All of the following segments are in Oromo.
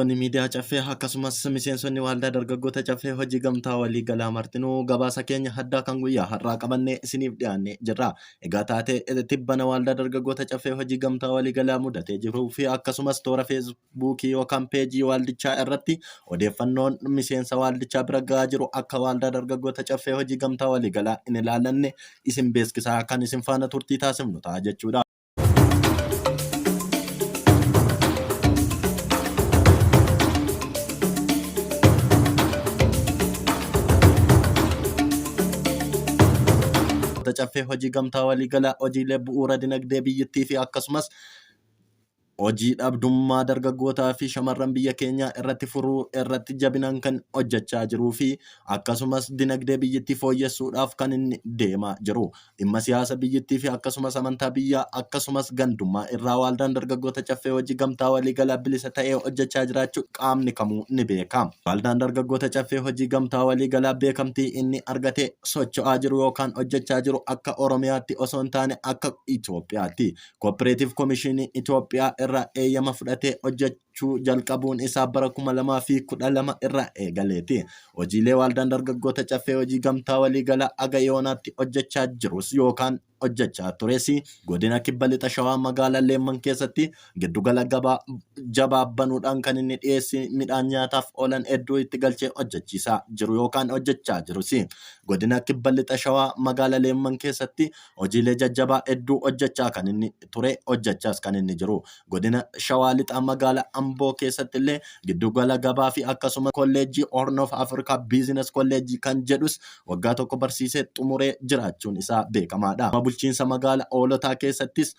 Hordoftoonni miidiyaa Caffee akkasumas miseensonni Waaldaa Dargaggoota Caffee Hojii Gamtaa Walii Galaa martinuu gabaasa keenya haddaa kan guyyaa har'aa qabannee isiniif dhiyaannee jirra. Egaa taatee tibbana Waaldaa Dargaggoota Caffee Hojii Gamtaa Walii Galaa mudatee jiruu fi akkasumas toora feesbuukii yookaan peejii waaldichaa irratti odeeffannoon miseensa waaldichaa bira ga'aa jiru akka Waaldaa Dargaggoota Caffee Hojii Gamtaa Walii Galaa hin ilaallanne isin beeskisaa kan isin faana turtii taasifnu ta'a jechuudha. Caffee Hojii Gamtaa Waliigalaa hojiilee bu'uura dinagdee biyyattii fi akkasumas hojii dhabdummaa dargaggootaa fi shamarran biyya keenyaa irratti furuu irratti jabinaan kan hojjechaa jiruu fi akkasumas dinagdee biyyattii fooyyessuudhaaf kan inni deemaa jiru. Dhimma siyaasa biyyittii fi akkasumas amantaa biyyaa akkasumas gandummaa irraa Waaldaan Dargaggoota Caffee Hojii Gamtaa Waliigalaa bilisa ta'ee hojjechaa jiraachuu qaamni kamuu ni beeka. Waaldaan Dargaggoota Caffee Hojii Gamtaa Waliigalaa beekamtii inni argatee socho'aa jiru yookaan hojjechaa jiru akka Oromiyaatti osoo hin taane akka Itoophiyaatti. Kooppireetiiv Komishinii Itoophiyaa irraa eeyyama fudhatee hojjechuu jalqabuun isaa bara 2012 irraa eegaleeti. Hojiilee Waaldaan Dargaggoota Caffee Hojii Gamtaa Waliigalaa aga yoonaatti hojjechaa jirus yookaan hojjechaa tures Godina Kibba Lixa Shawaa Magaalaa Leemman keessatti giddugala gabaa jabaa banuudhaan kan inni dhiyeessii midhaan nyaataaf oolan hedduu itti galchee hojjechiisaa jiru yookaan hojjechaa jirus Godina Kibba Lixa Shawaa Magaalaa Leemman keessatti hojiilee jajjabaa hedduu hojjechaa kan inni ture hojjechaas kan inni jiru. Godina Shawaa Lixaa Magaala Amboo keessatti illee giddugala gabaa fi akkasumas kolleejjii Horn of Africa Business College kan jedhus waggaa tokko barsiisee xumuree jiraachuun isaa beekamaadha. Bulchiinsa magaala Hoolotaa keessattis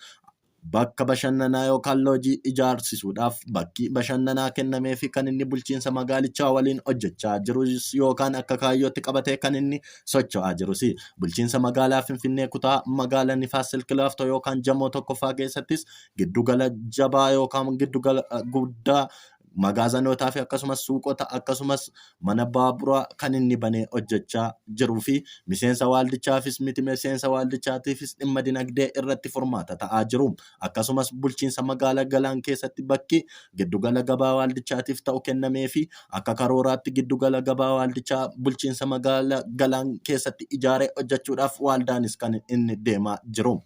bakka bashannanaa yookaan loojii ijaarsisuudhaaf bakki bashannanaa kennameefi kan inni bulchiinsa magaalichaa waliin hojjechaa jirus yookaan akka kaayyootti qabatee kan inni socho'aa jirus. Bulchiinsa magaalaa Finfinnee kutaa magaala Nifaas Silk Laaftoo yookaan Jamoo tokkoffaa keessattis giddugala jabaa yookaan giddugala guddaa magaazanootaa fi akkasumas suuqota akkasumas mana baaburaa kan inni banee hojjechaa jiruu fi miseensa waaldichaafis miti miseensa waaldichaatiifis dhimma dinagdee irratti furmaata ta'aa jiru. Akkasumas bulchiinsa magaala Galaan keessatti bakki giddugala gabaa waaldichaatiif ta'u kennamee fi akka karooraatti giddugala gabaa waaldichaa bulchiinsa magaala Galaan keessatti ijaaree hojjechuudhaaf waaldaanis kan inni deemaa jiru.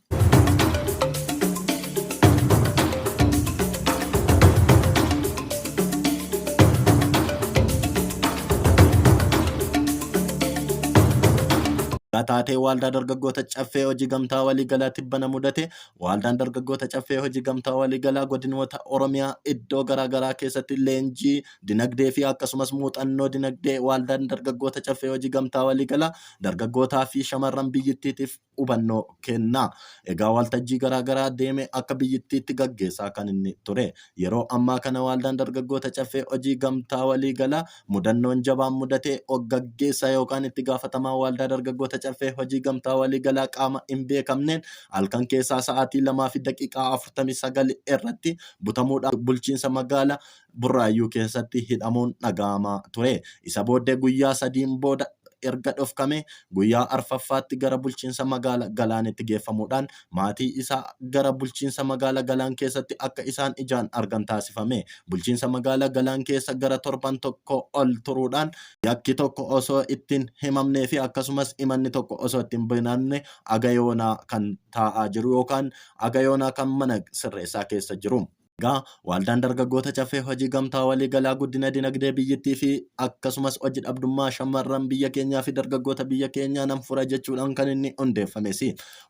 Taatee Waaldaa Dargaggoota Caffee Hojii Gamtaa Waliigalaa tibbana mudate Waaldaan Dargaggoota Caffee Hojii Gamtaa Waliigalaa godinoota Oromiyaa iddoo garaagaraa keessatti leenjii dinagdee fi akkasumas muuxannoo dinagdee Waaldaan Dargaggoota Caffee Hojii Gamtaa Waliigalaa dargaggootaa fi shamarran biyyittiitiif hubannoo kenna. Egaa waltajjii garaa garaa deemee akka biyyittiitti gaggeessaa kan inni ture. Yeroo ammaa kana Waaldaan Dargaggoota Caffee Hojii Gamtaa Waliigalaa mudannoon jabaan mudate gaggeessaa yookaan itti gaafatamaa Waaldaa Dargaggoota Caffee Hojii Gamtaa Waliigalaa qaama hin beekamneen halkan keessaa sa'aatii 2:49 irratti butamuudhaan bulchiinsa magaala Burraayyuu keessatti hidhamuun dhaga'amaa ture. Isa booddee guyyaa sadiin booda erga dhofkamee guyyaa arfaffaatti gara bulchiinsa magaala Galaanitti geeffamuudhaan maatii isaa gara bulchiinsa magaala Galaan keessatti akka isaan ijaan argan taasifame. Bulchiinsa magaala Galaan keessa gara torban tokko ol turuudhaan yakki tokko osoo ittiin himamnee fi akkasumas himanni tokko osoo ittiin banamne aga yoonaa kan taa'aa jiru yookaan aga yoonaa kan mana sirreessaa keessa jiru. Egaa Waaldaan Dargaggoota Caffee Hojii Gamtaa Waliigalaa guddina dinagdee biyyittii fi akkasumas hojii dhabdummaa shamarran biyya keenyaa fi dargaggoota biyya keenyaa nan fura jechuudhaan kan inni hundeeffames.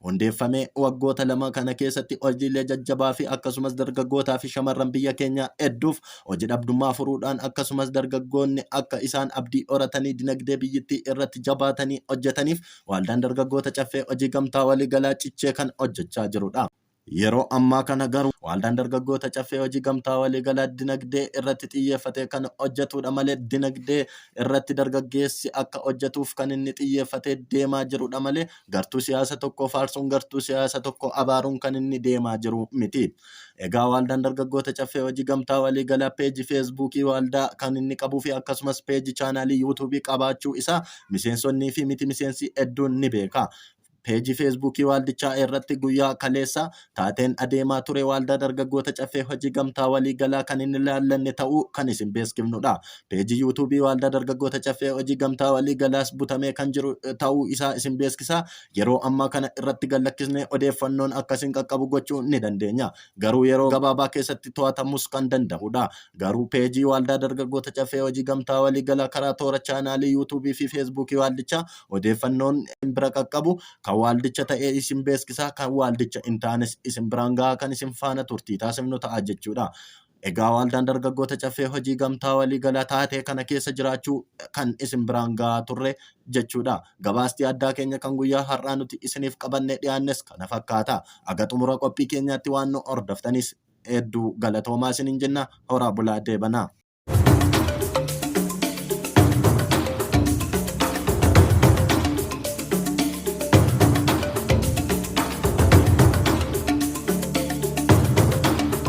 Hundeeffamee waggoota lama kana keessatti hojiilee jajjabaa fi akkasumas dargaggootaa fi shamarran biyya keenyaa hedduuf hojii dhabdummaa furuudhaan akkasumas dargaggoonni akka isaan abdii horatanii dinagdee biyyittii irratti jabaatanii hojjetaniif Waaldaan Dargaggoota Caffee Hojii Gamtaa Waliigalaa cichee kan hojjechaa jirudha. Yeroo ammaa kana garuu Waaldaan Dargaggoota Caffee Hojii Gamtaa Waliigalaa dinagdee irratti xiyyeeffatee kan hojjetuudha malee dinagdee irratti dargaggeessi akka hojjetuuf kan inni xiyyeeffatee deemaa jirudha malee gartuu siyaasa tokko faarsuun gartuu siyaasa tokko abaaruun kan inni deemaa jiru miti. Egaa Waaldaan Dargaggoota Caffee Hojii Gamtaa Waliigalaa peeji Feesbuukii Waaldaa kan inni qabuu fi akkasumas peeji chaanaalii Yuutuubii qabaachuu isaa miseensonnii fi miti miseensi hedduun ni beeka. Peejii Feesbuukii waaldichaa irratti guyyaa kaleessaa taateen adeemaa ture Waaldaa Dargaggoota Caffee Hojii Gamtaa Waliigalaa kan hin ilaallanne ta'uu kan isin beeskifnudha. Peejii Yuutuubii Waaldaa Dargaggoota Caffee Hojii Gamtaa Waliigalaas butamee kan jiru ta'uu isaa isin beeskisaa yeroo ammaa kana irratti gad lakkisnee odeeffannoon akka isin qaqqabu gochuu ni dandeenya. Garuu yeroo gabaabaa keessatti to'atamus kan danda'udha. Garuu peejii Waaldaa Dargaggoota Caffee Hojii Gamtaa Waliigalaa karaa toora chaanaalii Yuutuubii fi Feesbuukii waaldichaa odeeffannoon bira qaqqabu kan waaldicha ta'ee isin beeskisaa kan waaldicha hin taanes isin biraan gahaa kan isin faana turtii taasifnu ta'a jechuudha. Egaa Waaldaan Dargaggoota Caffee Hojii Gamtaa Waliigalaa taatee kana keessa jiraachuu kan isin biraan gahaa turre jechuudha. Gabaasti addaa keenya kan guyyaa har'aa nuti isiniif qabannee dhiyaannes kana fakkaata. Aga xumura qophii keenyaatti waan nu hordoftanis hedduu galatoomaa isiniin jenna. Horaa bulaa deebanaa.